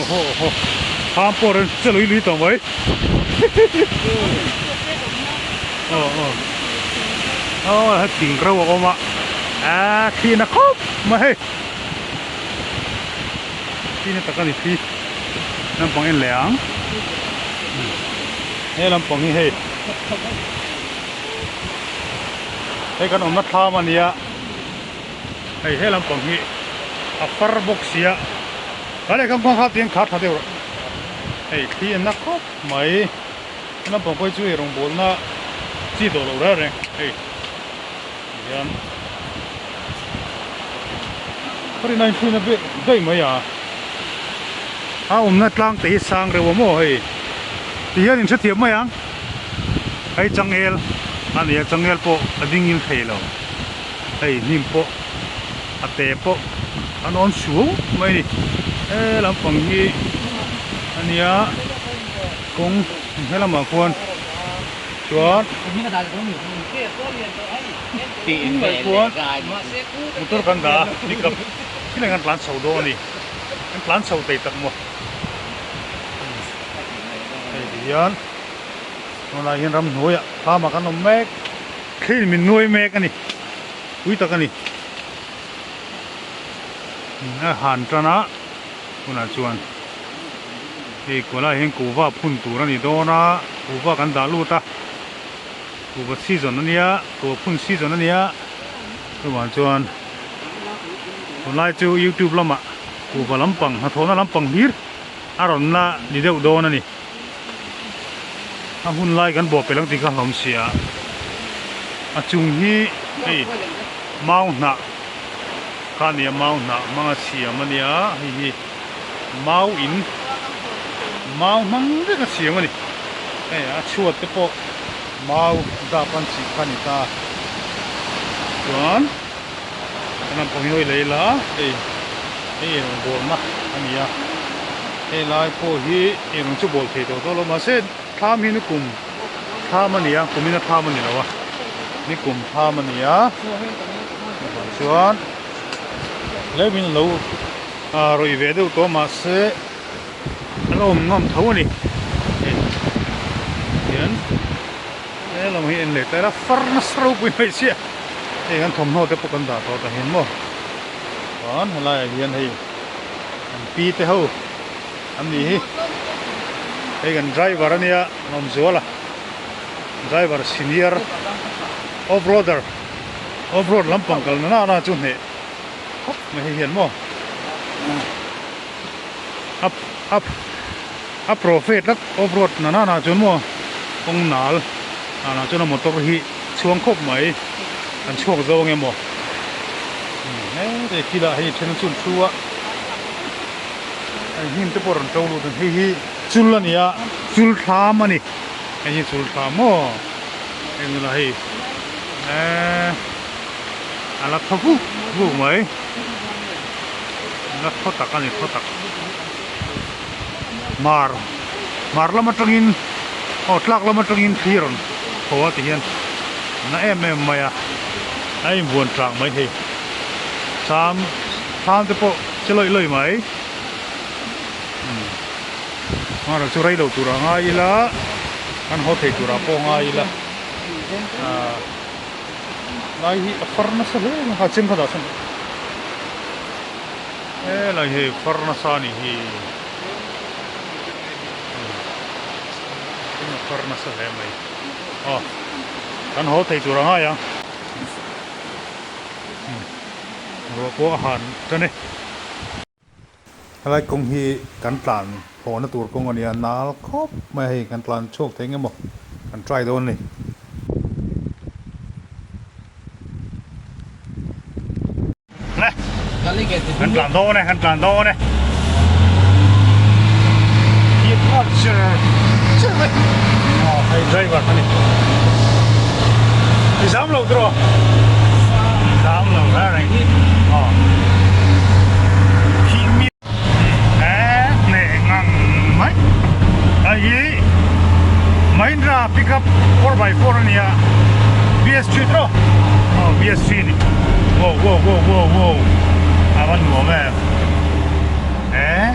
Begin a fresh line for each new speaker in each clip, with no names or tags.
Awhaw awhaw thlam pawh reng che lui lui tawh mai aw aw aw hei thing reuh a awm a aaa thli na khawp mai hei thli na tak a ni thli lampang en leh ang he lampang hi hei hei kan awmna thlam a nia. Hei he lampang hi a far bawk sia a leh kan kawng kha tiang khar tha deuh rawh hei thli a na khawp mai he lampang pawh hi chu eirawng bawlna chi tawh loh reng reng hei tihian khaw rin a inhruina daih daih mai a a awmna tlang te hi sang reuh a maw hei tihian in hrethiam mai ang hei changel a ni a changel pawh a ding ngil thei lo. Hei hnim pawh a te pawh an awn suau mai a ni he lampang hi a nia kawng he lamah khuan chuan khuan motor kan dah a pickup thil eng an tlan chho dawn a ni an tlan chho thei tak maw hei ti hian tunlai hian ramhnuaiah thlamah kan awm mek. Thil min nuai mek a ni, pui tak a ni. A han tan a, hunah chuan hei kualah hian kuhva phun tur a ni dawn a, kuhva kan dah lut a, kuhva season a nia, kuhva phun season a nia, chuvang chuan tunlai chu youtube lamah kuhva lampang hnathawhna lampang hlir a rawn la ni deuh dawn a ni. A hun lai kan buah pelh ang tih kha hlawm si a, a chung hi hei mau hnah kha a ni a mau hnah hmanga siam a nia hei hi mau in mau hmang vek a siam a ni hei a chhuat te pawh mau dap an chih kha a ni ta chuan a lampang hi hawi leh ila hei hei rawngbawlna a ni a. Helai pawh hi eng chu bawl thei tawh dawn lo mahse thlam hi nikum thlam a ni a kumina thlam a ni lo a nikum thlam a ni a chuvang chuan tlem in lo ah rawih ve deuh tawh mahse a la awm ngam tho a ni hei hian helam hi en leh ta ila far nasa ropui mai sia hei kan thawmhnaw te pawh kan dah tawh ta hian maw chuan helaiah hian hei. An pi te ho an nih hi hei kan driver ania Lawmzuala driver senior off roader off road lampang kalna na na chu hneh khawp mai hei hian maw up up a profe tlat off road na na na chuan maw kawng nal ah lah chuan a motor hi chhuang khawp mai an chhuak zo ang emaw hei thil ah hei then chu an thu a hei hnim te pawh a rawn to lut a hei hi chul a ni a chul thlam a ni hei hi chul thlam maw hei nula hei eee a la thaw vuk vuk mai la thaw tak a ni thaw tak. Hmar hmar lam atangin aw tlak lam atangin thli rawn thaw a ti hian na em em mai a a inbuan tlang mai thei sam thlam te pawh che lawih lawih mai hmar chu rei lo tur a ngai ila kan haw thei turah pawh ngai ila ah lai hi a far nasa hle mai a chem kha dah sawn. Helai hei far nasa a nih hi a far nasa hle mai aw kan haw thei tur a ngai ang ruah pawh a han tan e. Helai kawng hi kan tlan hlawhna tur kawng a nia nal khawp mai a hei kan tlan chhuak thei eng emaw kan try dawn a ni. Kan tlan dawn e, kan tlan dawn e. Hit ngawt chir chir mai. Aw, hei driver kha ni. I zam lo tiraw? Zam lo reng reng. Aw. Khi mi e hneh ngang mai. Hei hi Mahindra pickup 4x4 a nia. BS3 tiraw? Aw BS3 a ni. Wow wow wow wow wow a va nuam em. Eh.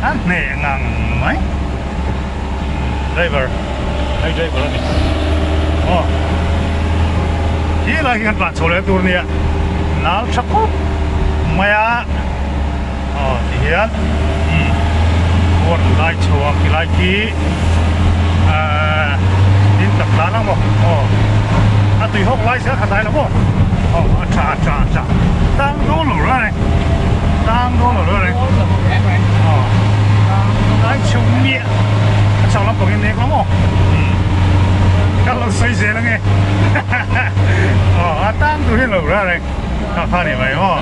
A hneh ngang mai. Driver, hei driver a ni. Aw, khi lai khi kan tlan chho leh tur nia. Nal tha khawp mai a. Aw ti hian umm huan lai chho ang ti lai khi ahh tin tak tlan ang maw aw a tui hawk lai zel kha tlai lo maw aw a tha a tha a tha tang dawn lo reng reng tang dawn lo reng reng aw lai chho miah a chho lampang in nek lo maw umm ka lo sawi zel ange aw a tang tur hi lo reng reng kha kha ni mai maw.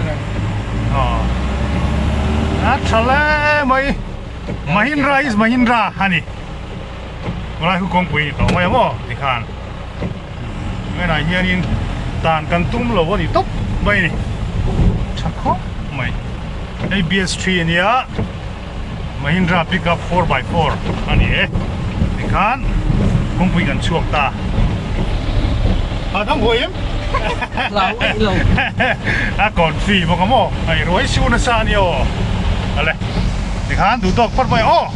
A tha hle mai Mahindra is Mahindra a ni khawlai khu kawngpui ni tawh mai ang aw tikhan tunah hianin tan kan tum lo a ni tawp mai a ni tha khawp mai hei BS3 a nia Mahindra pickup 4x4 a ni e tikhan kawngpui kan chhuak ta a dang huai em a confi bawk a maw hei ruai su nasa a ni aw ale tikhan duh tawk phawt mai aw.